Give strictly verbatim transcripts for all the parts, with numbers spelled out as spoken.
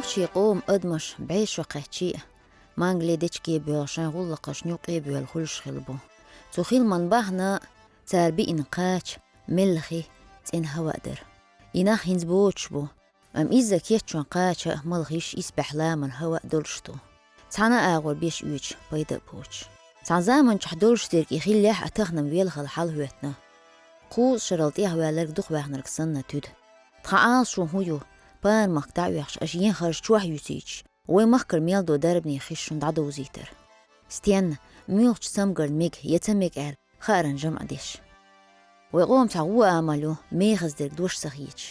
Ший къоман адамаш бӀешо кхаьччи а, мангале дечиге боьлху шайн гӀуллакхашна юкъе а боьлла хуьлуш хилла бу. Цу хиламан бахьана цара биъна кхача мелла хи, цӀена хӀаваъ дара. И нах хӀинца боцуш бу, амма изза кечван кхача а, мала хиш исбаьхьа ламанан хӀаваъ долуш ду. Цхьана а агӀор беш оьцуш, пайда а боцуш. Цхьана заманчохь долуш дерг и хиллехь а, тахана-м велхала хьалахӀоьттина. Кхузткъа шарал тӀехваьлларг дукхаваьхнарг санна туьду. Тхан Ӏалашо хӀун ю? Пармахка дӀа а оьхуш, аша ен харжа чохь юьсуьйтуш, вайн махкара мел долу дарбане хиш шуна дӀадовзийтар. Стенна, муьлхачу цамгарна мега я ца мега аьлла, хааран жамӀ деш. Вайн къоман цхьа вон амал ю, мехаза дерг дош ца хеташ.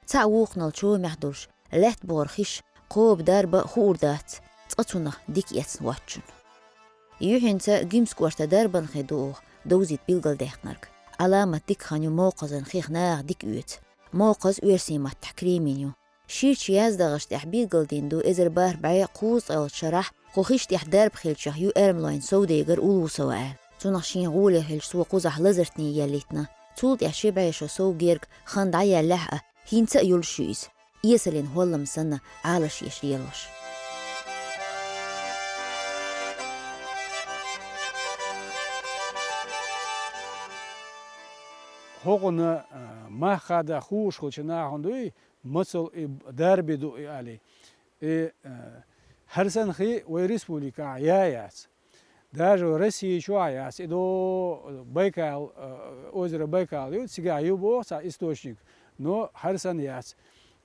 Цхьаъ вукхунал чомехь долуш, лаьтта бохура хиш, кхоба дарба а хуур дац, цкъа цунах дика эцна воцчунна. Юьхьанца Гуьмсан кӀоштан дарбан хи ду оха довзийта билгалдаьккхинарг. Ӏаламат дика хан ю мовкхазан хих наха дика оьцу. Мовкхаз оьрсийн маттахь кремень ю. Ширачу яздагӀашна тӀехь билгалдина ду, эзар бархӀ бӀе кхузткъалгӀачу шарахь кху хиш тӀехь дарба хиллачех ю эрмалойн совдегар Улусова аьлла. Цунах шен гӀоле хилча, цо кхузахь лазартне еллийтина. Цул тӀаьхьа ши бӀе шо сов герга хан дӀаяьллехь а, хӀинца а йолуш ю иза, эсалан хӀоллам санна, Ӏалашъеш лелош. ХӀокхунна, а, мах хадда хууш хилча нахана дуй, мацалла и дарби ду и али. И, а, хӀара санна хи вай республикахь я яц. Даже Россия чохь яц. И до Байкал, а, озеро Байкал ю, цигахь ю боху цхьа источник, но хӀара санна яц.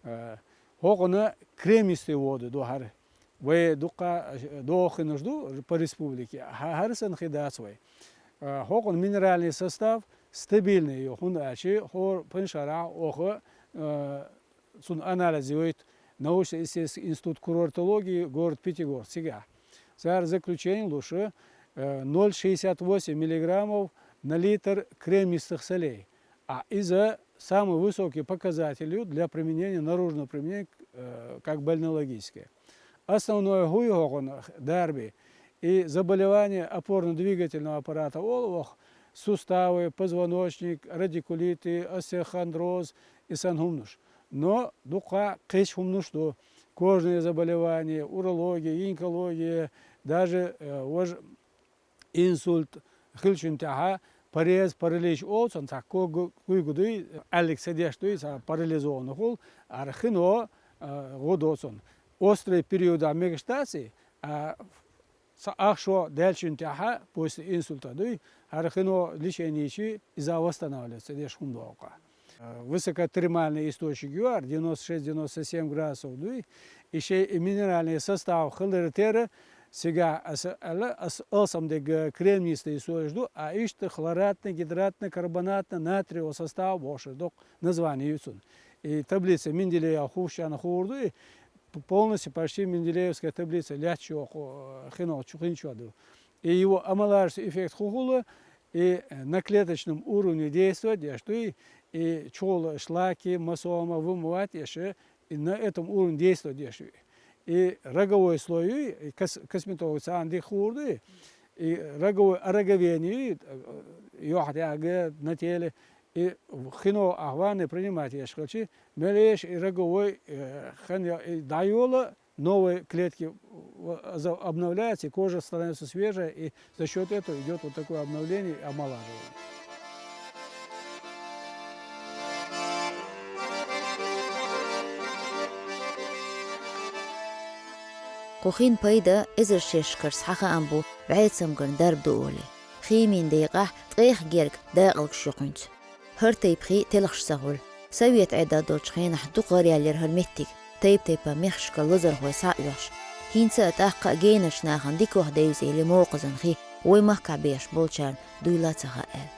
А, хӀокхунна кремнистый воды ду хӀара. Вай дуккха, а, дохийнарш ду по республике. ХӀа-, хӀара санна хи дац вай. А, хӀокхунна минеральный состав стабильный ю, хӀунда аьлча хӀора паншарахь оха, а, цунна анализ йойту научно-исследовательский институт курортологии, город Пятигорск, цигахь. Цара заключение луш, э, ноль шестьдесят восемь миллиграммов на литр кремнистых солей. А иза самый высокий показатель ю для применения, наружного применения, э, как бальнеологическое. Основное хӀу ю хӀокхунна дарби? И заболевания опорно-двигательного аппарата олу оха, суставы, позвоночник, радикулиты, остеохондроз, и санна хӀуманаш. Но дуккха кхечу хӀуманаш ду: кожные заболевания, урология, гинекология, даже, э, важа инсульт хилчун тӀаьхьа порез, паралич олу цунна, цхьа куьйга, куьйга дуй, аьллиг ца деш дуй, цхьа парализованный хуьлу, хӀара хино, а, гӀо до цунна. Острый периодахь мегаш дац и, а, цхьа ах шо даьллачун тӀаьхьа, после инсульта дуй, хӀара хино лечение йичи, иза восстанавливаться деш хӀума доккха. Высокотермальный источник ю хӀара, девяносто шесть, девяносто семь градусов дуй. И шен и минеральный состав хилар тера, цигахь аса аьлла, аса алсам дерг кремнистый источник ду, а иштта хлоратный, гидратный, карбонатный, натриевый состав бохуш доккха название ю цунна. И таблица Менделеева хӀуш чана хуур ду, и п-, полностью почти менделеевская таблица лаьтташ йоху, э, хино чу хин чу ду. И его омолаживающий эффект хӀун хуьлу, и, э, на клеточном уровне действовать деш дуй, и чухула шлаки, масома, вымывать деш, и на этом уровне действовать деш. И роговой слой ю, и кос-, косметолог царна дика хуур ду, и роговой, а, роговение ю, э, йохьтаьга на теле, и хино ахь ванна принимать еш хилчи, мел еш и роговой, э, хан я-, и дӀайола, новые клетки, э, за-, обновляются, и кожа становится свежая, и за счёт этого идёт вот такое обновление и омолаживание. Кху хин пайда эзар шершкарс хьан хаам бу, бӀе цамгарна дарба ду олий. Химин декъахь ткъех герга дакъалгаш ю кхуьнца. ХӀара тайпа хи телхаш ца хуьлу. Совет Ӏедал долчу хенахь дукха гӀаръяьллера хӀара меттиг, тайп-тайпана мехкашкара лазархой схьа а оьхуш. ХӀинца а тӀаккха а генарчу нахана дикох девза элира мовкхазан хи, вай махкахь бехаш болчарна дуйла а ца хаьа аьлла.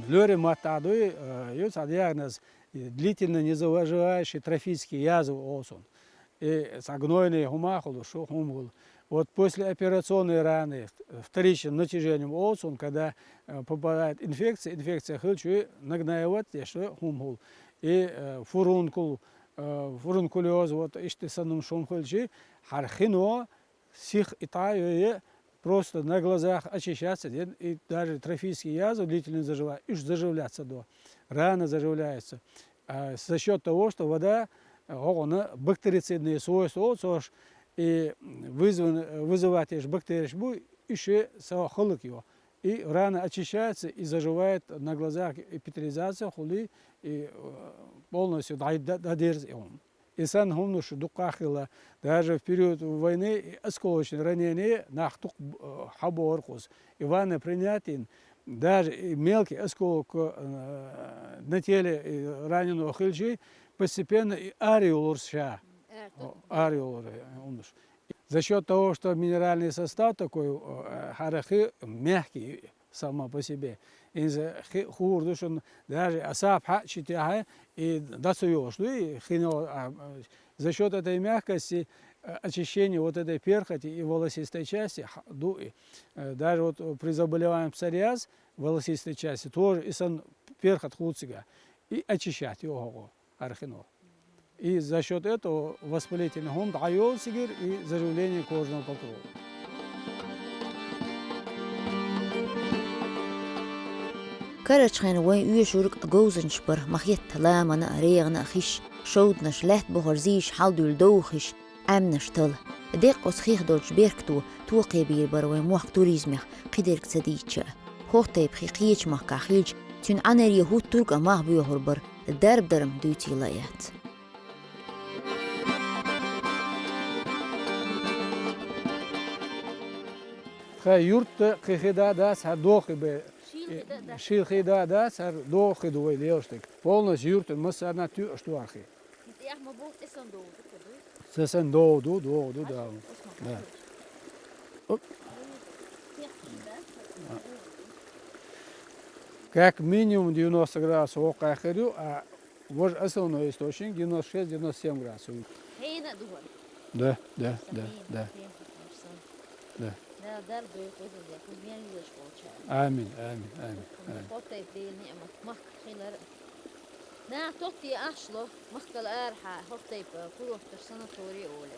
Лоьрийн маттахь дуй, э, ю цхьа диагноз, э, длительно незаживающие трофические язвы олу цунна. И цхьа гнойный хӀума а хуьлуш, хӀума хуьлу. Вот послеоперационные раны, вторичным натяжением олу цунна, когда, э, попадает инфекция, инфекция хилча, нагноевать деш хӀума хуьлу. И, э, фурункул, э, фурункулёз, вот иштта санна хӀума хилча, хӀара хино сих и тӀе а йой, просто на глазах очищаться, и даже трофические язвы длительно заживают, уж заживляться до, раны заживляются. А за счёт того, что вода, э, оно бактерицидные свойства, вот, сош, и вызван, вызывать эш бактериш бу, ещё со хылык его. И рана очищается и заживает на глазах, эпитализация хули, и, э, полностью дай-, да-, дадерз и он. И сан хумнуш дуккахила, даже в период войны и осколочное ранение нах тук, э, хабор кус. И ванна принятин, даже и мелкий осколок, э, на теле, э, раненого хилчи, постепенно и ариолурша. Ариолур, э, умнуш. За счёт того, что минеральный состав такой, э, харахи мягкий сама по себе. Инза хи-, хурдушун даже асап ха читяха и дацуёш, ну и хино, а, а, за счёт этой мягкости, э, очищение вот этой перхоти и волосистой части ха-, ду и, э, даже вот при заболевании псориаз волосистой части тоже и сан перхот хуцига и очищать его архино. И за счёт этого воспалительный хум дайол сигир и заживление кожного покрова. Карачхен вай уьшург говзанча бар, махетта ламана, регӀна хиш, шовданаш лаьтта бухар зийш хьалдуьйла довхиш, Ӏаьмнаш тала. Декъоца хих долчу беркато токхе бийр бара вайн мохк туризмех, кхидерг ца дийча а. ХӀокху тайпа хи кхечу махкахь хилча, цуьнан Ӏанаръе хӀуттург а мах боьхур бара, дарба дарам дуьйцийла а яц. Тхан юртта кхин хи да а дац, хӀара дохи бе. Шил хи да а дац. Шил хи да а дац, хӀара дохи ду вай лелаш дерг. Полностью юртан массарна а туьаш ду хӀара хи. ХӀинца эхь ма боху, тӀе сан довду, ду? ТӀе сан довду, довду, да. Оп. Как минимум девяносто градусов воккхахь хир ю, а важа основной источник девяносто шесть, девяносто семь градусов. Хьенан а ду хӀара? Да, да, да, да. Да. Да, дар дуй кхуза де, кхуза мел йош волчара. Амин, амин, амин, амин. Хоттайп Дела ниъмат, махка хилар. Нах тотте ахча ло, махкал арахьа, хӀокху тайпа курорташ санаторий оле.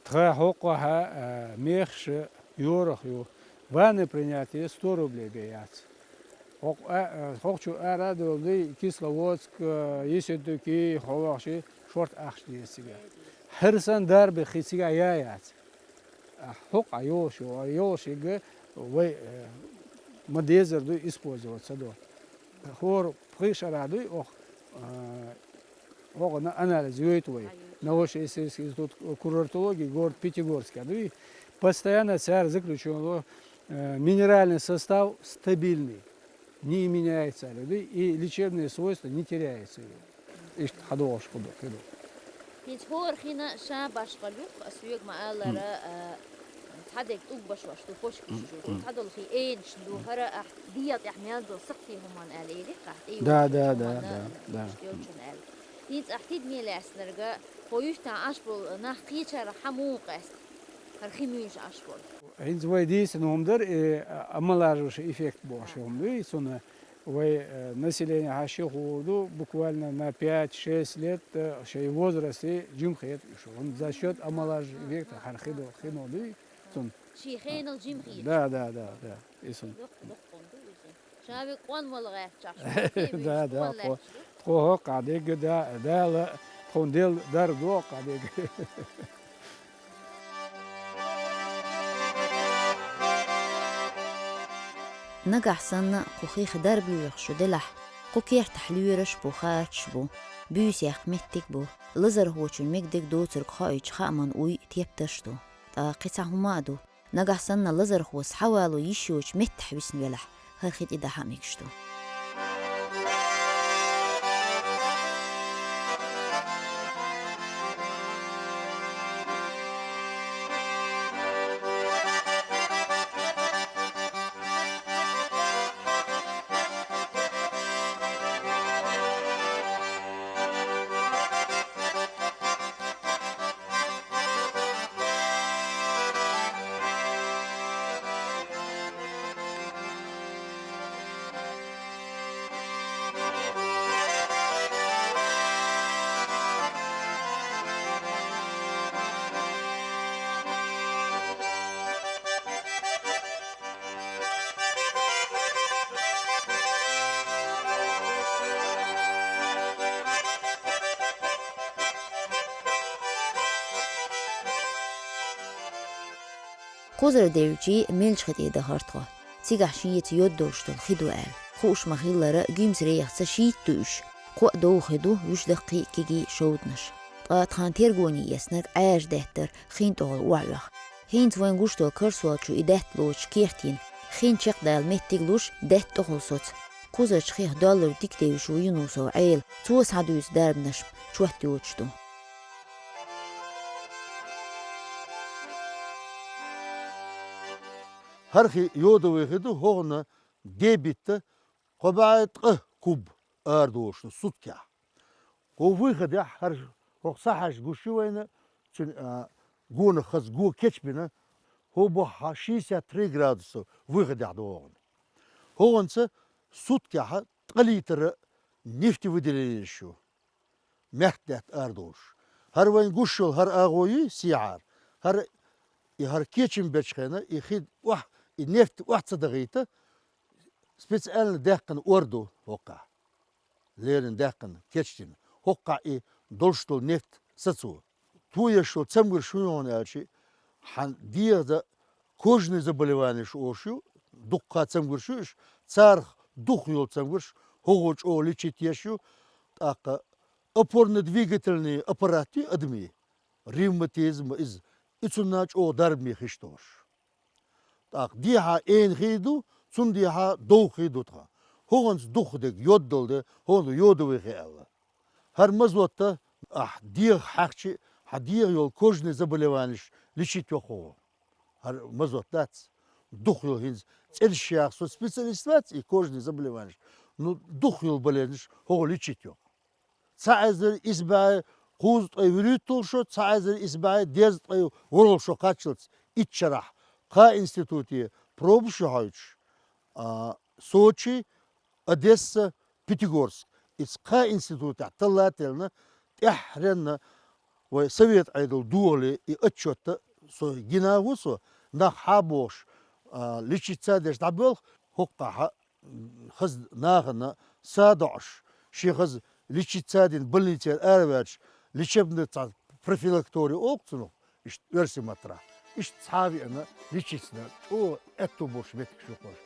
Тха хӀокхахьа, а, мехаша йорах ю. Ванна принятие сто рублей бе яц. ХӀокху а, а, хӀокху чу ара а долу дуй, Кисловодск, а, Ессентуки, хьо вахчи, шорт ахча деза цига. ХӀара сан дарбе хи цига я яц. А хӀокху а йолуш ю, а йолуш йига вай, э, ма дезар ду использовать ца до. ХӀора пхи шара дуй оху, а, оха на анализ йойту вай. Научно-исследовательский институт курортологии город Пятигорске дуй. Постоянно цара заключено, э, минеральный состав стабильный. Не меняется, и лечебные свойства не теряются. Иштта хьадогӀуш хӀу ду, хи ду. ХӀинца хӀора хина ша башхалла юккха, ас соьга ма-аллара, а, цхьадерг тӀулг башош ду, почкаш чу ду, цхьадолу хи эйнаш ду, хӀара ахь дегӀа тӀехь мел долу сакхтий хӀуманна аьлла, элира ахь тӀе Да, йолчу да, да, хӀуманна, да, да. Иштта йолчунна аьлла. ХӀинца ахь тидаме лаьцнарга, хьо юьстахь Ӏаш болу нах кхечара хьан муха къаьста? ХӀара хи муьйша Ӏаш болу. ХӀинца вай дийцина хӀума дара, и, а, омолаживающий эффект бохуш хӀума дуй, цунна вай, э, население хьан ши хуур ду, буквально на пять-шесть лет, э, шайн возрасте жима хета уьш. ХӀунда за счёт омолаживающего эффекта хьан хи до, хино дуй, цунна. Шен хенал жима хета. Да, да, да, да, и цунна. Доккха, доккха хӀума ду иза. Ша век къон вала гӀертачахь, ша век Да, да, къон тхо, лаьтташ ду. Тхо хӀокху къа дегга да, Дала тхуна делла дар доху къа дегга. Нагахь санна кху хих дарба лоьхуш шу делахь, кху кертахь лоьраш бу, хачаш бу, буьйса яккха меттиг бу, лазархочун мегдиг доцург хоуьйтуш хааман уй тептарш ду. ТӀаккха кхин цхьа хӀума а ду, нагахь санна лазархо схьавало йиш йоцу меттахь висна велахь, хӀара хи тӀе дахьа а мегаш ду. Кхузара девлча Мелча хи тӀе дахар тхо. Цигахь шеца йод долуш долу хи ду аьлла. Хууш ма-хиллара, Гуьмсе-Рехаца шийтта ду уьш. Кхоъ довха хи ду, вуьш даккхий, кегий шовданаш. Ткъа тхан тергоне эцнарг Ӏаьржа даьттара хин тӀехула охьавоьху. ХӀинца вайн гуш долу Карсол чу и даьтта лоцуш кехтийна, хин чекхдала меттиг луш, даьтта тӀехула соцу. Кхузарчу хих доаллар дика девзаш ву Юнусов Ӏела, цо схьадуьйцу дарбанаш чот йоцуш ду. ХӀара хи йодовый хи ду, хӀокхунна дебитта кхо бӀе ткъа куб арадолуш ду суткехь. ХӀокху выходехь хӀара, хӀокху сахьтехь гуш ю вайна, цуьнан, а, гонах хаза го кечбина, хӀокху боххьа шестьдесят три градуса выходехь ду хӀокхунна. ХӀокхунца суткехь ткъа литр нефтевыделенеш ю. Мехкдаьтта арадолуш. ХӀара вайн гуш йолу хӀара агӀо юй сехьара. ХӀара, и хӀара кечам бечу хенахь, и хи охьа, и нефть охьа ца дахийта, специально даьккхина ор ду хӀокхахь. Леррина даьккхина, кечдина. ХӀокхахь и долуш долу нефть сацо. Тоеш йолу цамгарш хӀун ю хьуна аьлча, хьан дегӀан кожный заболеваниеш олуш ю, дуккха цамгарш ю уьш, царах духхьал йолу цамгарш хӀокхо чӀогӀа лечить еш ю, тӀаккха опорно-двигательный аппарат ю адамийн, ревматизм иза, и цунна чӀогӀа дарбане хиш долуш. ТӀаккха дехьа эйна хи ду, цунна дехьа довха хи ду тхан. ХӀокхунца духхьал дерг йод долу де, хӀокхунна йодовый хи аьлла. ХӀара мазотта ахь дегӀах хьаьхча, хьан дегӀан йолу кожный заболеваниеш лечить йо хӀокхо. ХӀара мазот дац. Духхьал йолу хӀинца цӀераш яха со специалист вац и кожный заболеваниеш. Ну, духхьал йолу болезнаш хӀокхо лечить йо. Цхьа эзар исс бӀе кхузткъе вуьрхӀитталгӀа шо, цхьа эзар исс бӀе дезткъе ворхӀалгӀа шо кхаччалц итт шарахь кхаа институте пробаш а хьоьцуш, а, Сочи, Одесса, Пятигорск. Иза кхаа институтехь талла а теллина, тӀаьххьаренна вай совет Ӏедал дохале и отчет а со гина а ву со, нах хьа а бохуш, а, лечиться а деш дӀабоьлху, хӀокхахь хаза нахана са а доӀуш, шен хаза лечиться а дина больницера араваьлча, лечебный цхьа профилактори олу цунах, иштта оьрсийн маттахь. Иштта цхьа а веана, лечиться дина, чӀогӀа аьтто болуш меттигаш ю хӀорш.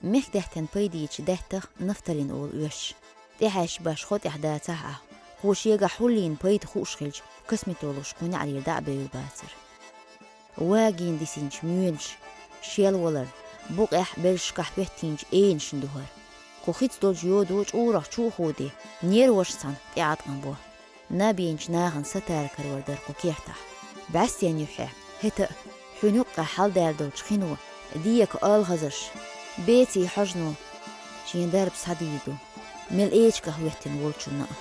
Мехкдаьттан пайдечу даьттах нафталин олу оьшуш. ТӀехьаьшча баш хӀо тӀехь дацахь а, кхо шегахь хӀуллийна пайда хууш хилча, косметологаш кху неӀарера дӀа а бевлла бацара. Вагийна дисинчу моьнаша, шелваларна, букъехь белшашкахь хӀоьттинчу эйнашна ду хӀара. Кху хица долчу йодо чӀурах чу а хӀоде, нервашца цхьаьна тӀеӀаткъам бо. Наб йинчу нахана сатара карор дара кху кертахь. БӀаьстенан юьххьехь, хӀета а, хьуьнан юккъехь хьалдаьлла долчу хино, дека олхазарш, бецийн хьожано шен дарба схьадийр ду, мел эчигах хӀоьттина волчунна а.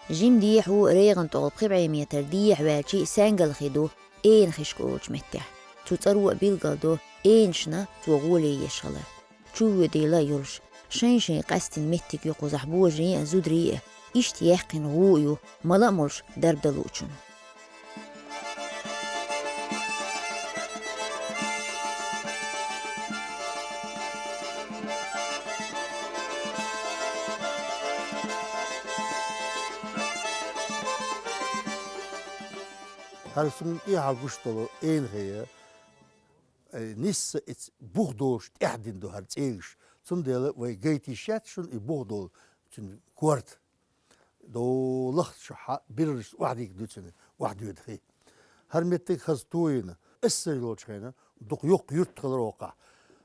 Жима дехьа ву, регӀан тӀехула пхи бӀе метр дехьа ваьлча, Саьнгал хи ду, Эйна хишка олучу меттехь. Цу цӀаро а билгалдо эйнашна цо гӀоле еш хилар. Чувоьдийла а йолуш, шайн-шайн къаьстина меттиг ю кхузахь божарийн а, зударийн а, иштта яьккхина гӀу а ю, мала а молуш дарба дан луучунна. ХӀара суна тӀехьа гуш долу Эйнхе, э, нисса ица бух долуш тӀаьхьа дина ду хӀара цӀегаш. Цундела вай гайта йиш яц шуна и бух долу цуьнан корта. Долахь шу хьан бирраш охьадийга дуьйцина, охьадоьду хи. ХӀара меттиг хаза тойина, эсса йолчу хенахь, дукха йоккха юрт хилар хӀокхахь.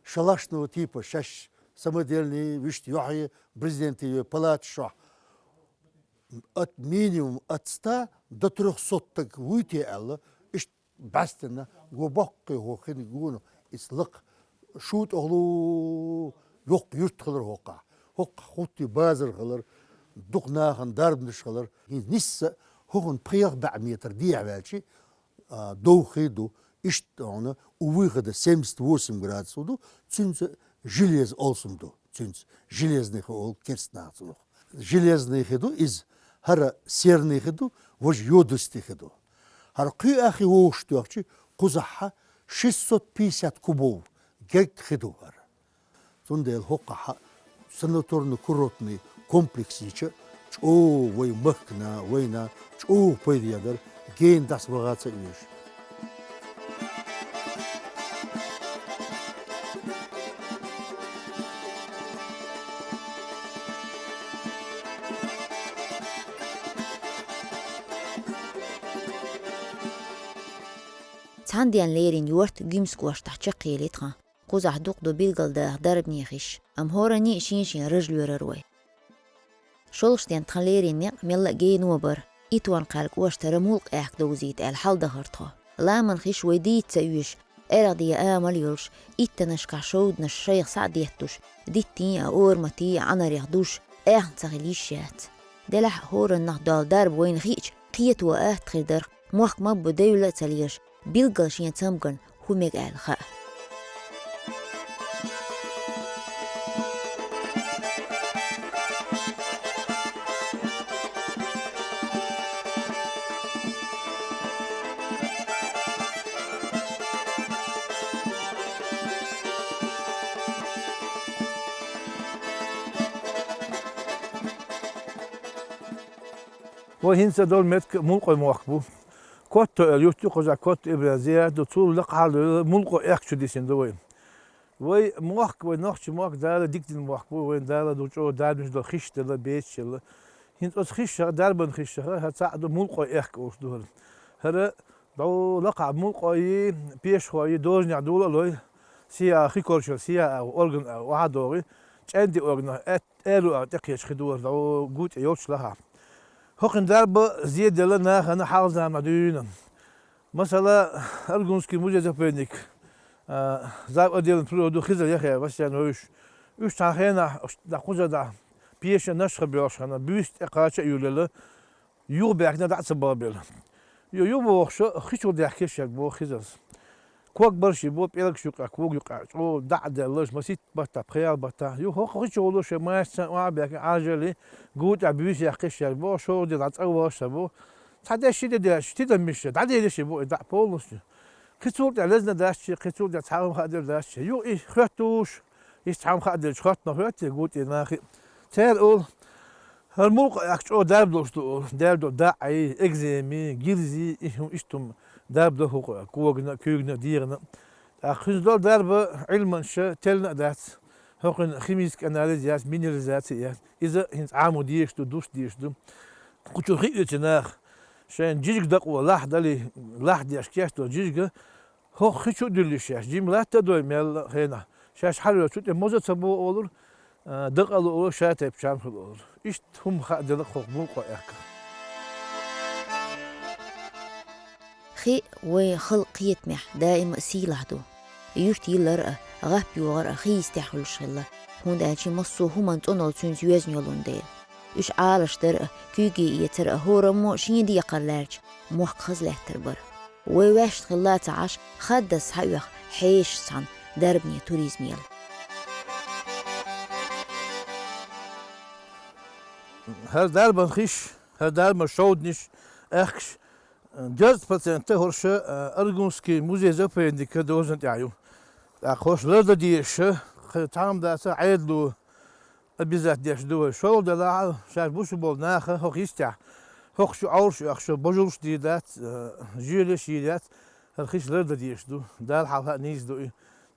Шалашного типа шаьш самодельный, вуьшта йохье, брезентовый палаташ шохь. От минимум от ста до трёхсот стаг вуй те аьлла, иштта бӀаьстина, го боккхий хӀокху хин гонах, иза лакха шу тӀехула йоккха юрт хилар хӀокхахь. ХӀокхахь хӀуттий базар хилар, дукха нахана дарбанаш хилар. ХӀинца нисса хӀокхунна пхеа-бӀе метр дехьа ваьлча, а, довха хи ду, иштта хьуна у выхода семьдесят восемь градусов ду, цуьнца железо олсам ду. Цуьнца железный хи олу керста наха цунах. Железный хи ду иза, хӀара серный хи ду, важа йодистый хи ду. ХӀара кхин а хи вовшахтоьхча, кхузахь шестьсот пятьдесят кубов герга хи ду хӀара. Цундела хӀокхахь санаторно-курортный комплекс йича, чӀогӀа вай махкана, вайна чӀогӀа пайда яр дара, гена дӀасаваха ца оьшу. Цхьана денна леррина йорта Гуьмсан кӀоштахь чекхъели тхан. Кхузахь дукха ду билгалдаха дарбане хиш, амма хӀоранна а шен-шен раж лоьрар вай. ШолгӀачу денна тхан леррина некъ мелла а генна бара. Итон-Кхаьллан кӀоштара мулкъа аьхка довзийта аьлла хьаладахара тхо. Ламан хиш вай дийца ца оьшу, аьргӀа ден амал йолуш, иттаннашкахь шовданаш шайх схьа а детталуш, диттийн а, ораматийн а Ӏанарех душ, аьхна ца хила йиш яц. Делахь а хӀораннах долу дарба вайна хиъча, кхето атта хир дара, мохк ма-бу девлла а ца лелаш, билггал шен цамгарна хӀун мега аьлла хаа. Вай хӀинца долу меттиг Мулкъой мохк бу. Котто аьлла юрт ю, кхузахь Котто Ибран зиярат ду, цул лакхахьара Мулкъо аьхка чу дисина ду вай. Вай мохк, вай нохчийн мохк Дала дика дина мохк бу, вайна Дала ду чӀогӀа дарбанаш долу хиш делла, бецаш елла. ХӀинца оцу хишах, дарбан хишах, хӀара цхьаъ ду, Мулкъой аьхка олуш ду хӀара. ХӀара дӀо лакхахь Мулкъойи, пешахойи дозанехь дола а лой, сиа хи коршал, сиа а, орган а, охьа а догӀий, чӀенди органах аьтта аьрру а тӀекхеча хи ду хӀара, дӀо гу тӀе йолчу лахахь. ХӀокхуьнан дарба зеделла нахана хьалха заманахь дуьйна. Масала, Аргунский музей-заповедник, а, зав. Отделом природы Хизар Яхьъя Васянович. Уьш цхьана хенахь, дӀа кхуза дӀа, пеша нашха боьлхуш хана, буьйса тӀе кхача а юьллуш, юха баьхкина дӀа а ца бахабелла. Ю, ю бохуш, хи чуьра даьхкира шаьрга боху Хизарс. Ког бара ши бо, пӀелгаш юкъахь, ког юкъахь, чӀогӀа дӀа а деллаш, масийтта баттахь, пхи-ялх баттахь. Ю, хӀокху хи чу волуш, шайн маша цхьаьна охьа а баьхкина, Ӏажаллин, гу тӀехь буьйса яьккхира шаьрга боху, шолгӀа де дӀа цӀа вахаш ца боху. Цхьа деш ши де деш, тидам миша, дӀаделира ши бо и дӀа полностью. Кхин цул тӀе лезна дац ши, кхин цул тӀе цхьа хӀума хаа дер дац ши. Ю, и хоьттуш, иштта цхьа хӀума хаа дерчу хоттано хоьттий, гу тӀе нахи. Церан олу, хӀара Мулкъо аьхка чӀогӀа дарба долуш ду олу, дер долу даӀий, экземи, гирзи, и хӀума иштта хӀума дарба до хӀокху когана, куьйгана, дегӀана. ТӀаккха хӀинца долу дарба Ӏилманчаша теллина а дац, хӀокхуьнан химический анализ яц, минерализаци яц. Иза хӀинца Ӏамо дезаш ду, дуста дезаш ду. Кху чу хи оьцу наха шайна жижиг дакъо лахь далий, лахь деш кечдо жижига, хӀокху хи чу а дуьллуш шаьш, жима латта а дой мелла а хенахь, шаьш хьалавелча цу тӀе моза а ца бо олура, а, дакъа а луо олура, шатайпа чам хила олура. Иштта хӀума хаа делла хӀокху Мулкъо аьхка. Хи вайн халкъан кхетамехь даима а сийлахь ду. Юрт йиллар а, гӀап йогӀар а хи йистехь хуьлуш хилла, хӀунда аьлча массо а хӀуманан цӀонал цуьнца йоьзна йолун дела. Уьш Ӏалашдар а, куьйге эцар а хӀораммо шен декхар лаьрча, мохк хаза лаьттар бара. Вай ваьшна хилла а ца Ӏаш, хаддаза схьаоьху хьешашца цхьаьна дарбане туризм елла. ХӀара дарбан хиш, хӀара дарбан шовданаш, аьхкаш, дезткъа процент хӀорш, а, Аргунский музей-заповедника дозан тӀехь ю. ТӀаккха хӀорш лардан дезаш, кхин цхьа хӀума дац, Ӏедало обязательно деш ду вай. ШолгӀа делахь а, шаьш буьсур болу наха хӀокху йистехь, хӀокху чу Ӏовраш оьхуш, божаллаш дийр дац, а, жоьлаш йийр яц, хӀара хиш лардан дезаш ду. Дала хьалха а нийса ду и.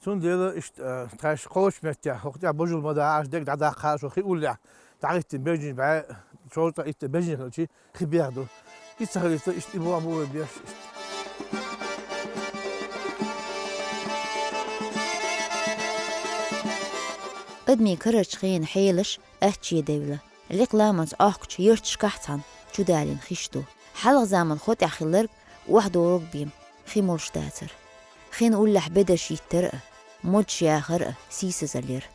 Цундела иштта, а, тхаьш кхочу меттехь, хӀокху тӀехь божалла ма дахь, аша дерг дӀадаккха, шо хи уллехь, дӀахӀиттина бежанаш бӀе, шовзткъа итт бежанаш хилча, хи беха ду. И ца хилийта, иштта и боху бу вай беш, иштта. Адамийн карарчу хенан хьелаш аттаче девлла. Лекха ламанца Ӏохкучу ярташкахь цхьаьна чудалийна хиш ду. Хьалха заманахь хӀокху тӀехь хилларг охьадогӀург бен хи молуш дацара. Хин уллехь бедарш йиттар а, модаш яхар а сийсазалла яра.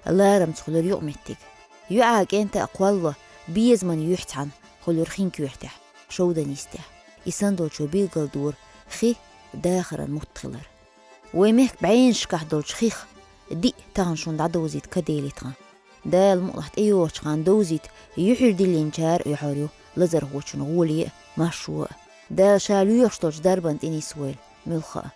Ларамца хуьлура юкъаметтиг. ЙоӀа кӀентан а кхолло безаман юьхь цхьаьна хуьлура хин коьртехь, шовдан йистехь. И санна долчо билгалдора хи дахаран мутт хилар. Вайн мехкан бӀеннашкахь долчу хих диъ тахана шуна дӀадовзийта ка дели тхан. Дала мукъалахь тӀейогӀучу ханна довзийта юьхьар диллинчара юьхьар ю лазархочун гӀоле а, маршо а. Дала Ша лоьхуш долчу дарбан тӀе нисвойла, муьлхха а.